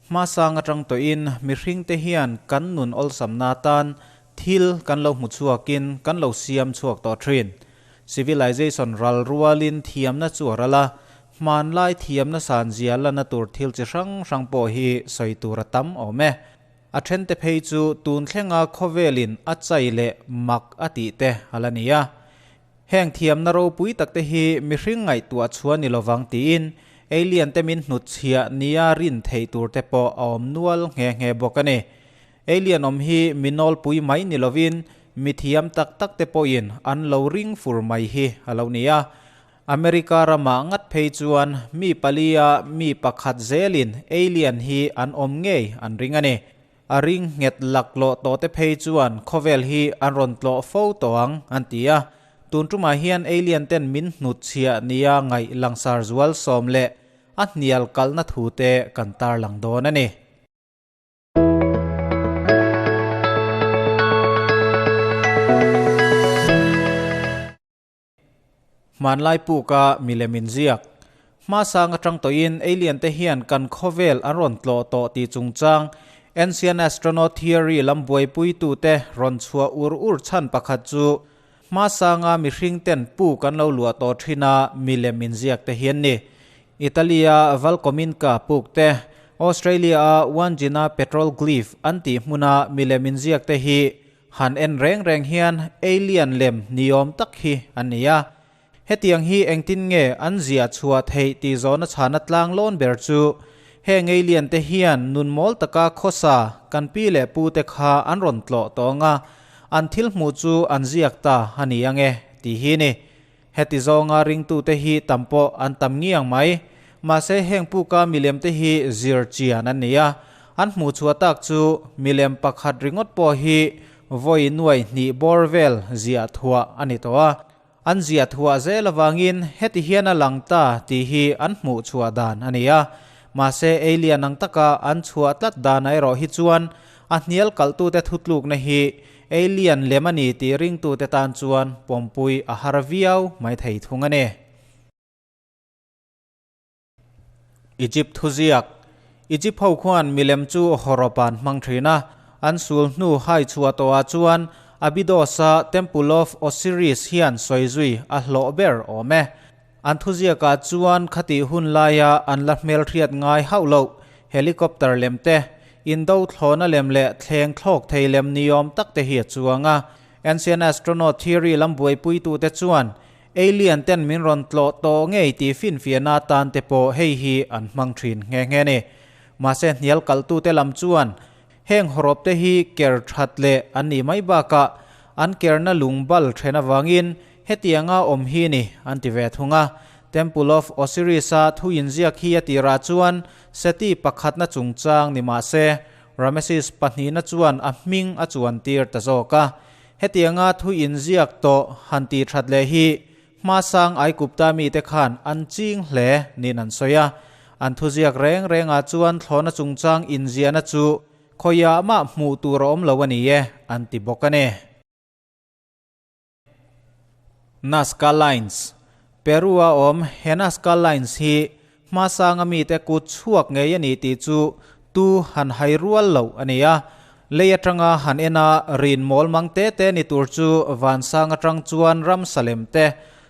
Hmasang atang tawhin mihringte hian kan nun awlsamna atan thil kan lo hmu chhuakin kan lo siam chhuak tawh thin. Civilization ral rualin thiamna chu a ral a, hmanlai thiamna sanzia lana tur thil chi hrang hrang pawh hi sawi tur a tam awm e. A thente phei chu tun thlenga khawvelin a chai leh mak a tih te a la ni a. Heng thiamna ropui takte hi mihring ngaihtuah chhuah ni lovang tiin alien te min hnutchhiah nia rin theih tur te pawh a awm nual nghe nghe bawk a ni. Alien awm hi mi nawlpui mai ni lovin mi thiam tak tak te pawhin an lo ring fur mai hi a lo ni a. America ramah ngat phei chuan mi palia mi pakhat zelin alien hi an awm ngei an ring a ni. A ring nghet laklawh tawh te phei chuan khawvel hi an rawn tlawh fo tawh ang, an ti a. Tun tumah hian alien ten min hnutchhiah nia ngaih langsar zual sawm leh a hnial kalna thu te kan tarlang dawn a ni. Hmanlai puka milem inziak. Hmasang atang tawhin alien te hian kan khawvel an rawn tlawh tawh tih chungchang Ancient Astronaut Theory lam buaipuitute rawn chhuah ur ur chhan pakhat chu hmasanga mihring ten puk an lo luah tawh thin a milem inziak te hian ni. Italy-a Valkominka puk te, Australia-a Wandjina Petroglyph an tih hmuna milem inziak te hi Han en reng reng hian alien lem niawm tak hi an ni a. Hetiang hi engtin nge an ziah chhuah theih tih zawhna chhana tlang lawn ber chu heng alien te hian nun mawl taka khawsa kan pi leh pu te kha an rawn tlawh tawng a, an thil hmuh chu an ziak ta a ni ange tih hi ni. Heti zawnga ringtute hi tam pawh an tam ngiang mai. Mahse heng puka milem te hi zir chian an ni a, an hmuh chhuah tak chu milem pakhat ringawt pawh hi vawi nuai hnih bawr vel ziah thuah a ni tawh a. An ziah thuah zel avangin heti hian a lang ta tih hi an hmuh chhuah dan a ni a. Mahse alien ang taka an chhuah tlat danah erawh hi chuan a hnial kalhtute thutlukna hi Alien lem a ni tih ringtute tan chuan pawmpui a har viau mai thei thung a ni. Egypt thuziak, Egypt ho khuan milem chu hawrawp an hmang thin a, an sul hnu hai chhuah tawhah chuan Abydos-a Temple of Osiris hian sawi zui a hlawh ber awm e. An thuziakah chuan khatih hun laia an la hmelhriat ngai hauh loh helicopter lem te, indo thlawhna lem leh thleng thlawk thei lem niawm tak te hi a chuang a. Ancient Astronaut Theory lam buaipuitute chuan alien ten min rawn tlawh tawh ngei tih finfiahna atan te pawh hei hi an hmang thin nghe nghe a ni. Mahse hnial kalhtute lam chuan heng hawrawp te hi ker that leh an nih mai bakah an kerna lung bal then avangin Hetianga awm hi ni, an ti ve thung a. Temple of Osiris-a thu inziak hi a tirah chuan Seti pakhatna chungchang ni mah se, Rameses pahnihna chuan a hming a chuan tir ta zawk a. Hetianga thu inziak tawh han tih that leh hi hmasang Aigupta mite khan an ching hle niin an sawi a. An thuziak reng rengah chuan thlawhna chungchang inziahna chu khawiah mah hmuh tur a awm lo a ni e, an ti bawk a ni. Nazca Lines, Peru-a awm he Nazca Lines hi hmasanga mite kut chhuak ngei a ni tih chu tu han hai rual loh a ni a. Lei atanga han en a rin mawl mang te te ni tur chu vansang atang chuan ramsa lem te,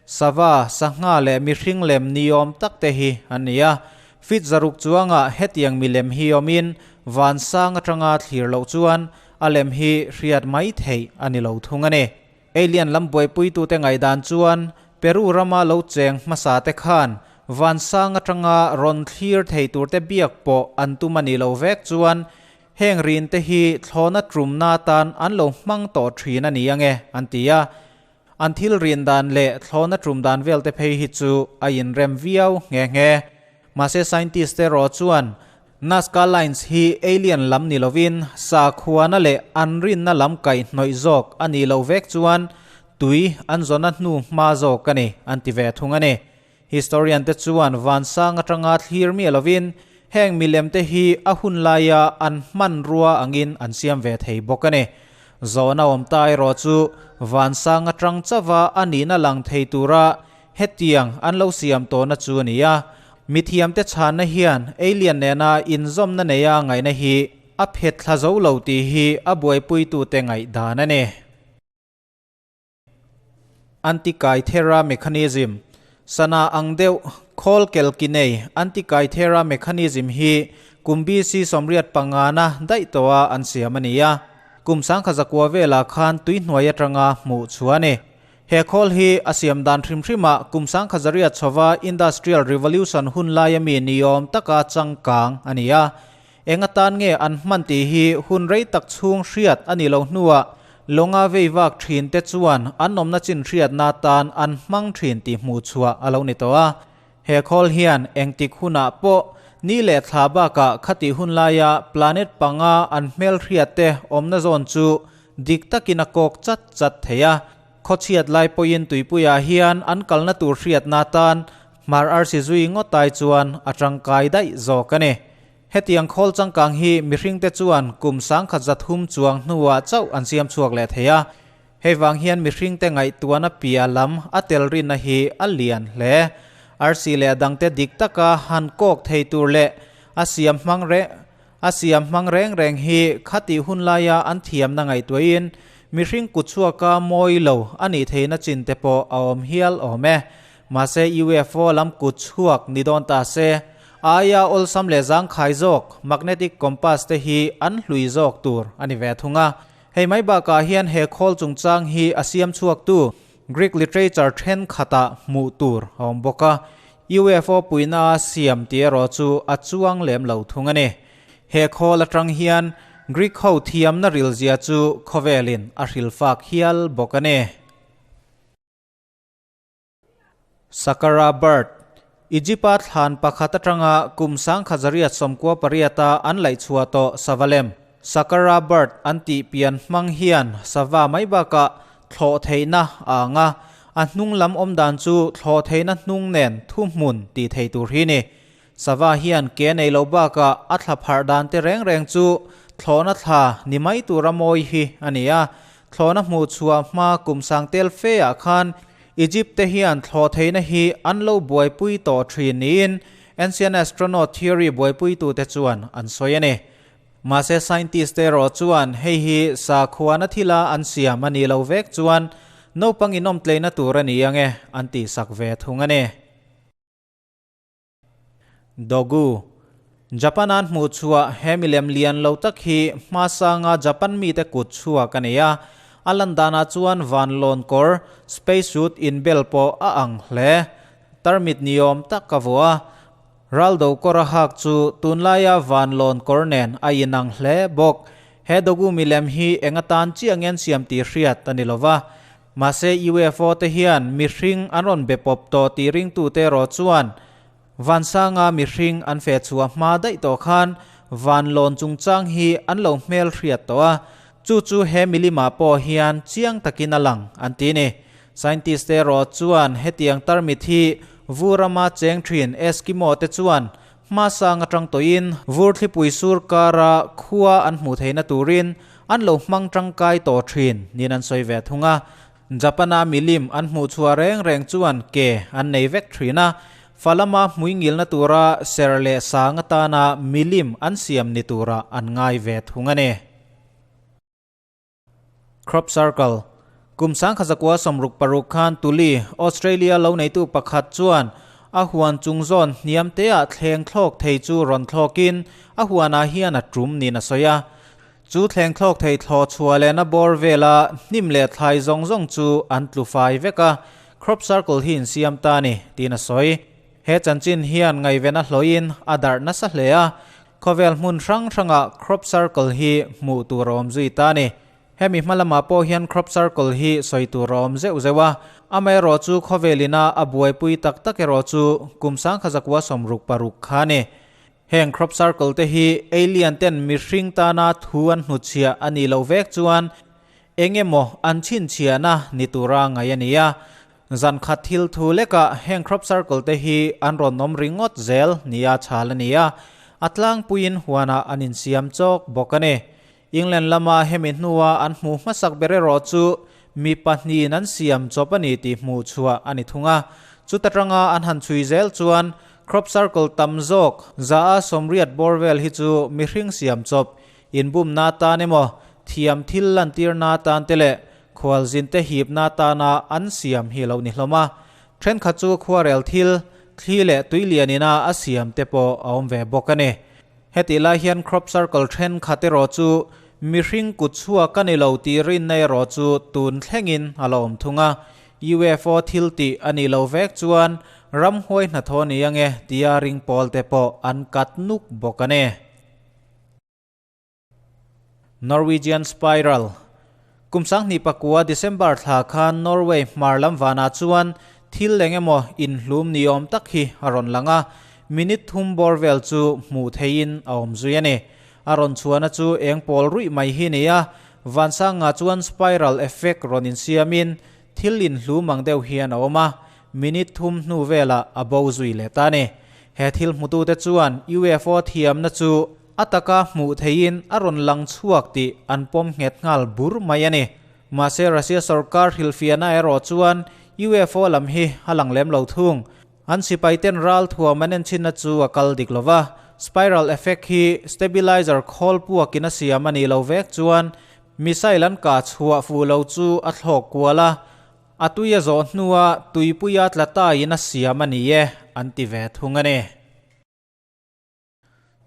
sava, sangha leh mihring lem niawm tak te hi an ni a. Feet zaruk chuangah hetiang milem hi awmin vansang atanga thlir loh chuan A lem hi hriat mai theih a ni lo thung a ni. Alien lam buaipuitute ngaihdan chuan Peru rama lo cheng hmasa te khan vansang atanga rawn thlir thei turte biak pawh an tum a ni lo vek chuan heng rin te hi thlawhna tumna atan an lo hmang tawh thin a ni ange an ti a. An thil rin dan leh thlawhna tum dan vel te phei hi chu a inrem viau nghe nghe. Mahse scientist te erawh chuan Nazca Lines hi alien lam ni lovin sakhuana leh an rinna lam kaihhnawih zawk a nih loh vek chuan tui an zawna hnu hma zawk a ni an ti ve thung a ni. Historian te chuan vansang atanga thlir miah lovin heng milem te hi a hun laia an hmanrua angin an siam ve thei bawk a ni. Zawhna awm ta erawh chu vansang atang chauha a nihna lang thei tura Hetiang an lo siam tawhna chu a ni a. Mithiamte chhanna hian alien nena inzawmna neia ngaihna hi a phet thla zo lo tih hi a buaipuitute ngaihdan a ni. Antikythera Mechanism, Sana ang deuh khawl kelki nei Antikythera Mechanism hi kum BC 85 na daih tawha an siam a ni a. Kum 1100 velah khan tuihnuai atanga hmuh chhuah a ni. He khawl hi a siam dan hrim hrimah kum 1100 chhova Industrial Revolution hun laia mi niawm taka changkang a ni a. Eng atan nge an hman tih hi hun rei tak chhung hriat a nih loh hnuah lawnga vei vak thin te chuan an awmna chin hriatna atan an hmang thin tih hmuh chhuah a lo ni tawh a. He khawl hian engtik hunah pawh ni leh thla bakah khatih hun laia planet panga an hmel hriat te awmna zawn chu dik takin a kawk chat chat thei a. Khawchhiat lai pawhin tuipuiah hian an kalna tur hriatna atan hmar arsi zui ngawt ai chuan a tangkai daih zawk a ni. Hetiang khawl changkang hi mihringte chuan kum 1300 chuang hnuah chauh an siam chhuak leh thei a. Hei vang hian mihringte ngaihtuahna piah lam a tel rinna hi a lian hle. Arsi leh dangte dik taka han kawk thei tur leh a siam hmang reng a siam hmang reng reng hi khatih hun laia an thiamna ngaihtuahin mihring kutchhuaka mawi lo a nih theihna chin te pawh a awm hial awm e. Mahse UFO lam kutchhuak ni dawn ta se. Aia awlsam leh zangkhai zawk magnetic compass te hi an hlui zawk tur a ni ve thung a. Hei mai bakah hian he khawl chungchang hi a siam chhuaktu Greek literature thenkhatah hmuh tur a awm bawk a. UFO puihna a siam tih erawh chu a chuang lem lo thung a ni. He khawl atang hian Greek ho thiamna rilzia chu khawvelin a hrilfak hial bawk a ni. Saqqara Bird, Egypt-a thlan pakhat atanga kum 1998-a an laih chhuah tawh sava lem, Saqqara Bird an tih pian hmang hian sava mai bakah thlawh theihna a ang a, a hnung lam awm dan chu thlawh theihna hnung nen thuhmun tih thei tur hi ni. Sava hian ke nei lo bakah a thla pharh dan te reng reng chu thlawhna thla ni mai tura mawi hi a ni a. Thlawhna hmuh chhuah hma kum sang tel fe ah khan Egypt te hian thlawh theihna hi an lo buaipui tawh thin niin Ancient Astronaut Theory buaipuitute chuan an sawi a ni. Mahse scientist te erawh chuan hei hi sakhuana thila an siam a nih lo vek chuan naupang inawmtleina tur a ni ange an tihsak ve thung a ni. Dogu, Japan an hmuh chhuah he milem lian lo tak hi hmasanga Japan mite kut chhuak a ni a, a lan danah chuan van lawn kawr, space suit, inbel pawh a ang hle. Tarmit niawm tak a vuah a, raldo kawr a hak chu tunlaia van lawn kawr nen a inang hle bawk. He Dogu milem hi eng atan chiah ngen siam tih hriat a ni lo va. Mahse UFO te hian mihring an rawn be pawp tawh tih ringtute erawh chuan Vansanga mihring an feh chhuah hma daih tawh khan van lawn chungchang hi an lo hmel hriat tawh a, chu chu he milimah pawh hian chiang takin a lang an ti ni. Scientist te erawh chuan hetiang tarmit hi vur rama cheng thin Eskimo te chuan hmasang atang tawhin vur thlipui sur kara khua an hmuh theihna turin an lo hmang tangkai tawh thin niin an sawi ve thung a. Japan-a milim an hmuh chhuah reng reng chuan ke an nei vek thin a, fa lama hmui ngilna tura ser leh sang atana milim an siam ni tura an ngai ve thung a ni. Crop Circle, Kum 1966 khan Tuli, Australia lo neitu pakhat chuan a huan chung zawn hniam teah thleng thlawk thei chu rawn thlawkin a huanah hian a tum niin a sawi a. Chu thleng thlawk thei thlawh chhuah lehna bawr vela hnim leh thlai zawng zawng chu an tlu fai vek a, crop circle hi insiam ta a ni, tiin a sawi. He chanchin hian ngaihven a hlawhin a darh nasa hle a, khawvel hmun hrang hrangah crop circle hi hmuh tur a awm zui ta a ni. Hemi hma lamah pawh hian crop circle hi sawi tur a awm zeuh zeuh a, amaherawh chu khawvel ina a buaipui tak tak erawh chu kum 1966 kha a ni. Heng crop circle te hi alien ten mihring tana thu an hnutchhiah a nih loh vek chuan eng emaw an chhinchhiahna ni tura ngaih a ni a. Zan khat thil thu lekah heng crop circle te hi an rawn awm ringawt zel nia chhal a ni a, a tlangpuiin huanah an insiam chawk bawk a ni. England lama hemi hnua an hmuh hmasak ber erawh chu mi pahnihin an siam chawp a ni tih hmuh chhuah a ni thung a. Chuta tanga an han chhui zel chuan Crop circle tam zawk 180 bawr vel hi chu mihring siam chawp inbumna atan emaw thiam thil lantirna atan te leh khualzin te hipna atana an siam hi lo ni hlawm a. Thenkhat chu khuarel thil, thli leh tui lianina a siam te pawh a awm ve bawk a ni. Hetih lai hian crop circle thenkhat erawh chu mihring kut chhuak a ni lo tih rinna erawh chu tun thlengin a la awm thung a. UFO thil tih a nih loh vek chuan ramhuai hnathawh a ni ange tia ring pawl te pawh an kat nuk bawk a ni. Norwegian Spiral, Kum 2009 December thla khan Norway hmar lam vanah chuan thil eng emaw inhlum ni awm tak hi a rawn lang a, minute thum bawr vel chu hmuh theihin a awm zui a ni. A rawn chhuahna chu eng pawl ruih mai hi ni a, vansanga chuan spiral effect rawn insiamin thil inhlum ang deuh hian a awm a, minute thum hnu velah a bo zui leh ta a ni. He thil hmutute chuan UFO thiamna chu A taka hmuh theihin a rawn lang chhuak tih an pawm nghet nghal bur mai a ni. Mahse Russia sorkar hrilhfiahna erawh chuan UFO lam hi a lang lem lo thung. An sipaiten ral thuam an enchinna chu a kal dik lo va, spiral effect hi stabilizer khawl puakin a siam a nih lo vek chuan missile an kah chhuah fuh lo chu a thlawk kual a, a tui a zawh hnua tuipuia tla taiin a siam a ni e an ti ve thung a ni.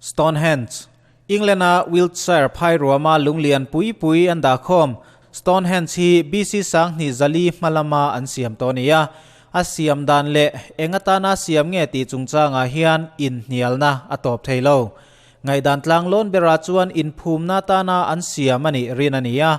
Stonehenge, England-a Wiltshire phai ruama lunglian pui pui an dah khawm. Stonehenge hi BC 2400 hma lama an siam tawh a ni a. A siam dan leh eng atana siam nge tih chungchangah hian inhnialna a tawp thei lo. Ngaihdan tlanglawn berah chuan inphumna atana an siam a nih rin a ni a.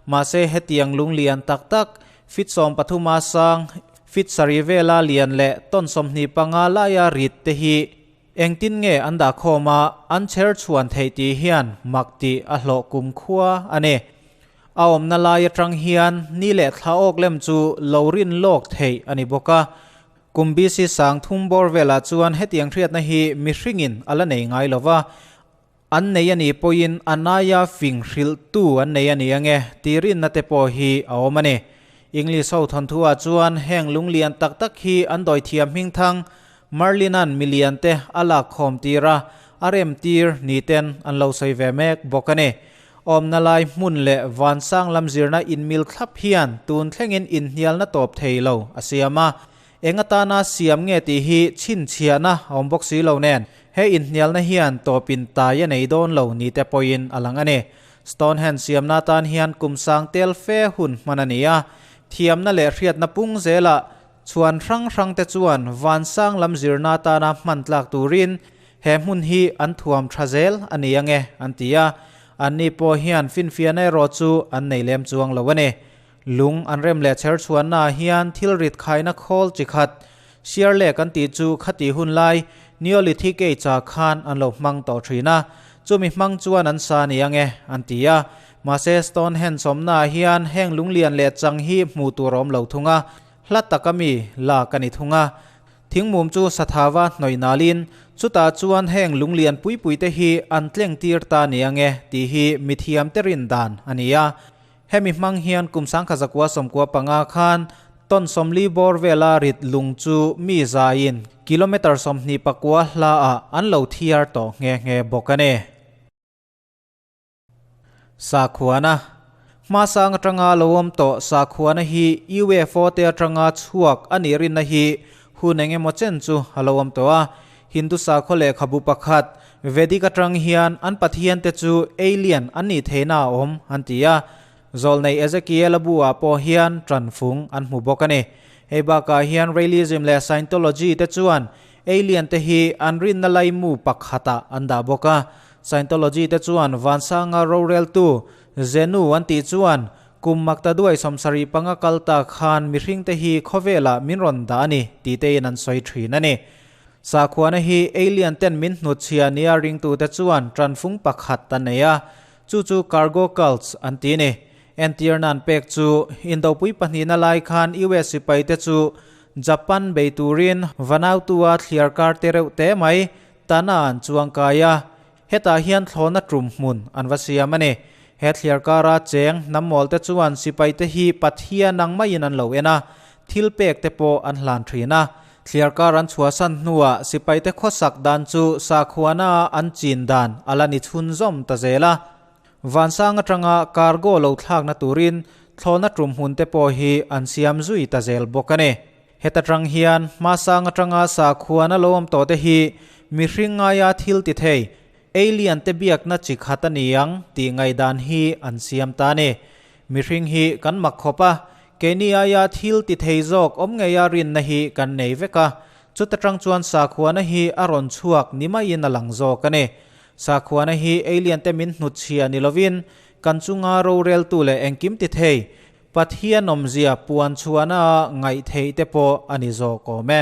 Mahse hetiang lunglian tak tak, feet 13 a sang, feet 7 vela lian leh ton 25 laia rit te hi Engtin nge an dah khawm a, an chher chhuan theih tih hian mak tih a hlawh kum khua a ni. A awmna lai atang hian ni leh thla awk lem chu lo rin lawk theih a ni bawk a. Kum BC 3000 bawr velah chuan hetiang hriatna hi mihringin a la nei ngai lo va, an nei a nih pawhin a naia fing hrilhtu an nei a ni ange tih rinna te pawh hi a awm a ni. English ho thawnthu-ah chuan heng lunglian tak tak hi an dawithiam hmingthang Merlin-a'n milian te a lak khawm tir a, a rem tir ni ten an lo sawi ve mek bawk a ni. Awmna lai hmun leh vansang lam zirna inmil thlap hian tun thlengin inhnialna tawp thei lo a siam a. Eng atana siam nge tih hi chhinchhiahna a awm bawk si lo nen, he inhnialna hian tawpin tai a nei dawn lo ni te pawhin a lang a ni. Stonehenge siamna atan hian kum sang tel fe hun hman a ni a, thiamna leh hriatna pung zelah Chhuan hrang hrang te chuan vansang lam zirna atana hman tlak turin he hmun hi an thuam tha zel a ni ange an ti a, anni pawh hian finfiahna erawh chu an nei lem chuang lo a ni. Lung an rem leh chher chhuanna ah hian thil rit khaina khawl chi khat, shear lek an tih chu khati hun lai Neolithic Age ah khan an lo hmang tawh thin a, chumi hmang chuan an sa a ni ange an ti a. Mahse Stonehenge awmna ah hian heng lunglian leh chang hi hmuh tur a awm lo thung a, hla taka mi lak a ni thung a. Thingmum chu sathava hnawih nalin chutah chuan heng lunglian pui pui te hi an tleng tir ta ni ange tih hi mithiam te rin dan a ni a. Hemi hmang hian kum 1995 khan ton 40 bawr vela rit lung chu mi zaiin kilometre 29 hla ah an lo thiar tawh nghe nghe bawk a ni. Sakhuana, Hmasang atanga lo awm tawh sakhuana hi UFO te atanga chhuak a nih rinna hi hun eng emaw chen chu a lo awm tawh a. Hindu sakhaw lehkhabu pakhat, Vedic atang hian an pathian te chu alien an nih theihna a awm an ti a. Zawlnei Ezekiel-a bu-ah pawh hian tanfung an hmu bawk a ni. Hei bakah hian Realism leh Scientology te chuan alien te hi an rinna laimu pakhatah an dah bawk a. Scientology te chuan vansanga roreltu Zenu an tih chuan kum makta duai 75 kal ta khan mihring te hi khawvelah min rawn dah a ni tih tein an sawi thin a ni. Sakhuana hi alien ten min hnutchhia nia ringtute chuan tanfung pakhat an nei a, chu chu cargo cults an ti a ni. Entirna an pek chu Indopui pahnihna lai khan US sipai te chu Japan bei turin Vanuatu-a thliar kar te reuh te mai Tana an chuang kai a, hetah hian thlawhna tum hmun an va siam a ni. He thliar kara cheng hnam mawl te chuan sipai te hi Pathian ang maiin an lo en a, thil pek te pawh an hlan thin a. Thliarkar an chhuahsan hnuah sipaite khawsak dan chu sakhuana an chin dan a la ni chhunzawm ta zel a. Vansang atanga cargo lo thlakna turin thlawhna tum hmun te pawh hi an siam zui ta zel bawk a ni. Heta tang hian hmasang atanga sakhuana lo awm tawh te hi mihring ngaia thil ti thei, alien te biakna chi khat a ni ang tih ngaihdan hi an siam ta a ni. Mihring hi kan mak khawp a, keini aia thil ti thei zawk awm ngeia rinna hi kan nei vek a, chuta tang chuan sakhuana hi a rawn chhuak ni maiin a lang zawk a ni. Sakhuana hi alien te min hnutchhia ni lovin kan chunga roreltu leh engkim ti thei Pathian awmzia puan chhuahna ngaih theih te pawh a ni zawk awm e.